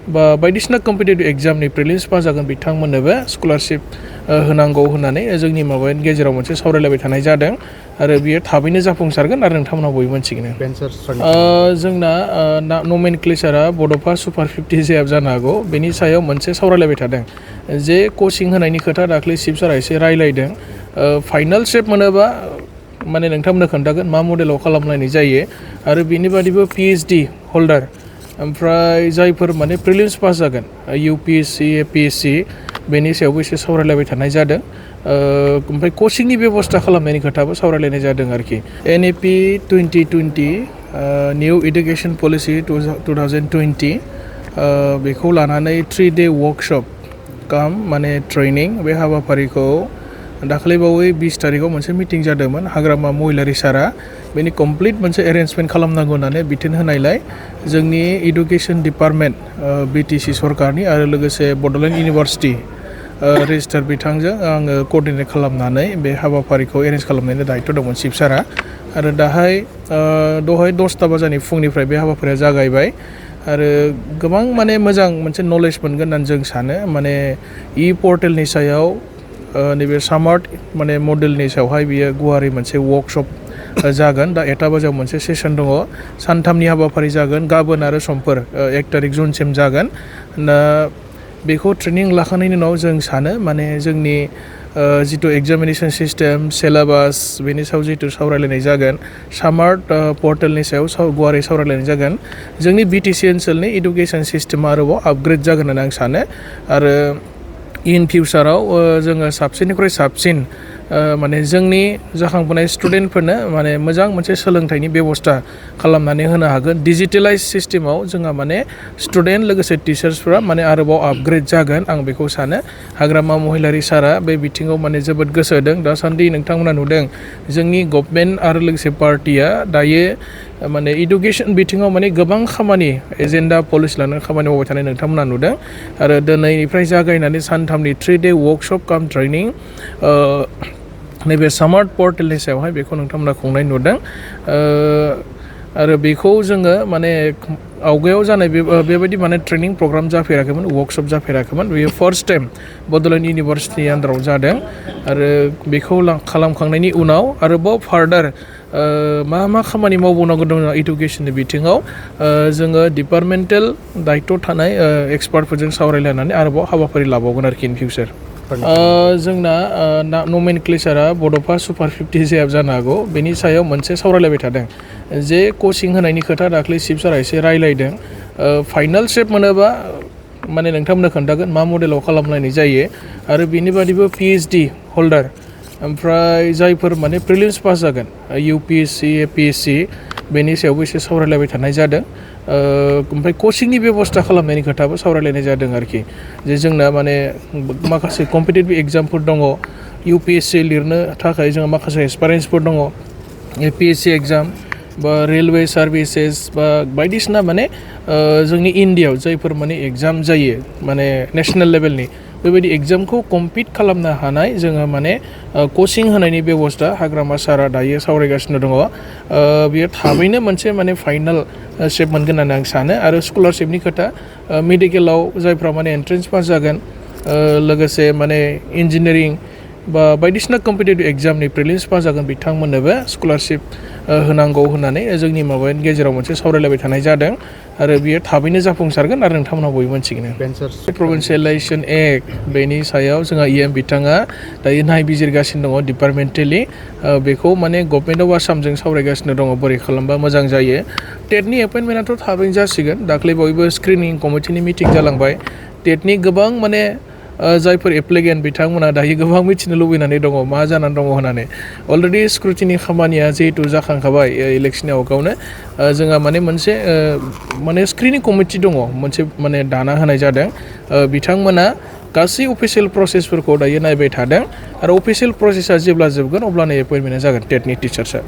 बा बायदिसिना कम्पिटिटिभ एग्जामनि प्रिलिम्स पास जागोन बिथांमोननोबो स्कलारशिप होनांगौ होननानै जोंनि माबानि गेजेराव मोनसे सावरायलायबाय थानाय जादों आरो बियो थाबैनो जाफुंसारगोन आरो नोंथांमोना बयबो मिथिगोन। जोंना नमेनक्लेचारा बड'फा सुपार 50 जेआब जानो हागौ बेनि सायाव मोनसे सावरायलायबाय थादों जे कचिं होनायनि खोथा दाख्लै चिफ सारा एसे रायलायदों फाइनाल स्टेप मोनोबा माने नोंथांमोननो खोन्थागोन मा मडेलाव खालामलायनाय जायो आरो बेनि बादिबो PhD हल्डार ओमफ्राय जायफोर माने प्रिलिम्स पास जागोन UPSC APSC बेनि सायावबो एसे सावरायलायबाय थानाय जादों ओमफ्राय कचिंनि बेबस्था खालामनायनि खोथाबो सावरायलायनाय जादों आरोखि। NEP 2020 निउ इडुकेसन पलिसि 2020 बेखौ लानानै 3-day वर्कशप काम माने ट्रेनिं बे हाबाफारिखौ दाख्लैबावै 20 तारिखाव मोनसे मिटिं जादोंमोन हाग्रामा महिलारि सारा बेनि कमप्लिट मोनसे एरेन्जमेन्ट खालामनांगौ होननानै बिथोन होनायलाय जोंनि इडुकेसन डिपार्टमेन्ट BTC सरकारनि आरो लोगोसे बड'लेण्ड इउनिभार्सिटि रेजिस्टार बिथांजों आङो कअर्डिनेट खालामनानै बे हाबाफारिखौ एरेन्ज खालामनायनि दायित्व दंमोन चिफ सारा आरो दहाय 10 बाजानि फुंनिफ्राय बे हाबाफारिया जागायबाय आरो गोबां माने मोजां मोनसे नलेज मोनगोन होननानै जों सानो माने पर्टेलनि सायाव नैबे सामार्ट माने मडेलनि सायावहाय बियो गुवारै मोनसे वर्कशप जागोन दा 1 बाजियाव मोनसे सेसन दङ सानथामनि हाबाफारि जागोन गाबोन आरो समफोर 1 तारिख जुनसिम जागोन दा बेखौ ट्रेनिं लाखांनायनि उनाव जों सानो माने जोंनि जिथु एग्जामिनेसन सिस्टेम सिलेबास बेनि सायाव जिथु सावरायलायनाय जागोन सामार्ट पर्टेलनि सायाव गुवारै सावरायलायनाय जागोन जोंनि BTC ओनसोलनि इडुकेसन सिस्टेमा आरोबाव आपग्रेड जागोन होननानै आं सानो आरो इन फिउचाराव जोङो साबसिननिख्रुइ साबसिन माने जोंनि जाखांबोनाय स्टुडेन्टफोरनो माने मोजां मोनसे सोलोंथाइनि बेबस्था खालामनानै होनो हागोन डिजिटेलाइज सिस्टेमाव जोंहा माने स्टुडेन्ट लोगोसे टिचार्सफोरा माने आरोबाव आपग्रेड जागोन आं बेखौ सानो हाग्रामा महिलारि सारा बे बिथिङाव माने जोबोद गोसो होदों दासान्दि नोंथांमोना नुदों जोंनि गभर्नमेन्ट आरो लोगोसे पार्टिया दायो माने इडुकेसन बिथिङाव माने गोबां खामानि एजेन्डा पलिसि लानानै खामानि मावबाय थानाय नोंथांमोना नुदों आरो दिनैनिफ्राय जागायनानै सानथामनि 3-day वर्कशप काम ट्रेनिं नैबे सामार्ट पर्टेलनि सायावहाय बेखौ नोंथांमोना खुंनाय नुदों आरो बेखौ जोङो माने आवगायाव जानाय बेबायदि माने ट्रेनिं प्रग्राम जाफेराखैमोन वर्कशप जाफेराखैमोन बेयो फार्स्ट टाइम बड'लेण्ड इउनिभार्सिटिनि आन्दाराव जादों आरो बेखौ खालामखांनायनि उनाव आरोबाव फार्दार मा खामानि मावबावनांगौ दङ इडुकेसननि बिथिङाव जोङो डिपार्टमेन्टेल दायित्व थानाय एक्सपार्टफोरजों सावरायलायनानै आरोबाव हाबाफारि लाबावगोन आरोखि इन फिउचार। जोंना नमेनक्लेचारा बड'फा सुपार 50 जेआब जानो हागौ बेनि सायाव मोनसे सावरायलायबाय थादों जे कचिं होनायनि खोथा दाख्लै चिफ सारा एसे रायलायदों फाइनाल स्टेप मोनोबा माने नोंथांमोननो खोन्थागोन मा मडेलाव खालामलायनाय जायो आरो बेनि बादिबो PhD हल्डार ओमफ्राय जायफोर माने प्रिलिम्स पास जागोन UPSC APSC बेनि सायावबो एसे सावरायलायबाय थानाय जादों ओमफ्राय कचिंनि बेबस्था खालामनायनि खोथाबो सावरायलायनाय जादों आरोखि जे जोंना माने माखासे कम्पिटिटिभ एग्जामफोर दङ UPSC लिरनो थाखाय जोंहा माखासे एक्सपिरियेन्सफोर दङ APSC एग्जाम बा रेलवे सार्भिसेस बा बायदिसिना माने जोंनि इन्डियायाव जायफोर माने एग्जाम जायो माने नेसनेल लेभेलनि बेबायदि एग्जामखौ कम्पिट खालामनो हानाय जोङो माने कचिं होनायनि बेबस्था हाग्रामा सारा दायो सावरायगासिनो दङ बियो थाबैनो मोनसे माने फाइनाल स्टेप मोनगोन होननानै आं सानो आरो स्कलारशिपनि खोथा मेडिकेलाव जायफ्रा माने एन्ट्रेन्स पास जागोन लोगोसे माने इन्जिनियारिं बा बायदिसिना कम्पिटिटिभ एग्जामनि प्रिलिम्स पास जागोन बिथांमोननोबो स्कलारशिप होनांगौ होननानै जोंनि माबानि गेजेराव मोनसे सावरायलायबाय थानाय जादों आरो बियो थाबैनो जाफुंसारगोन आरो नोंथांमोना बयबो मिथिगोन। प्रभिन्सियेलाइजेसन एक्ट बेनि सायाव जोंहा EM बिथाङा दायो नायबिजिरगासिनो दङ डिपार्टमेन्टेलि बेखौ माने गभर्नमेन्ट अफ आसामजों सावरायगासिनो दङ बोरै खालामबा मोजां जायो टेटनि एपइन्टमेन्टआथ' थाबैनो जासिगोन दाख्लै बयबो स्क्रिनिं कमिटिनि मिटिं जालांबाय टेटनि गोबां माने जायफोर एप्लिकेन्ट बिथांमोना दायो गोबां मिथिनो लुबैनानै दङ मा जानानै दङ होननानै अलरेडि स्क्रुटिनि खामानिया जिहेतु जाखांखाबाय इलेक्सननि आवगायावनो जोंहा माने मोनसे माने स्क्रिनिं कमिटि दङ मोनसे माने दाना होनाय जादों बिथांमोना गासै अफिसियेल प्रसेसफोरखौ दायो नायबाय थादों आरो अफिसियेल प्रसेसा जेब्ला जोबगोन अब्लानो एपइन्टमेन्टआ जागोन टेटनि टिचार्सआ।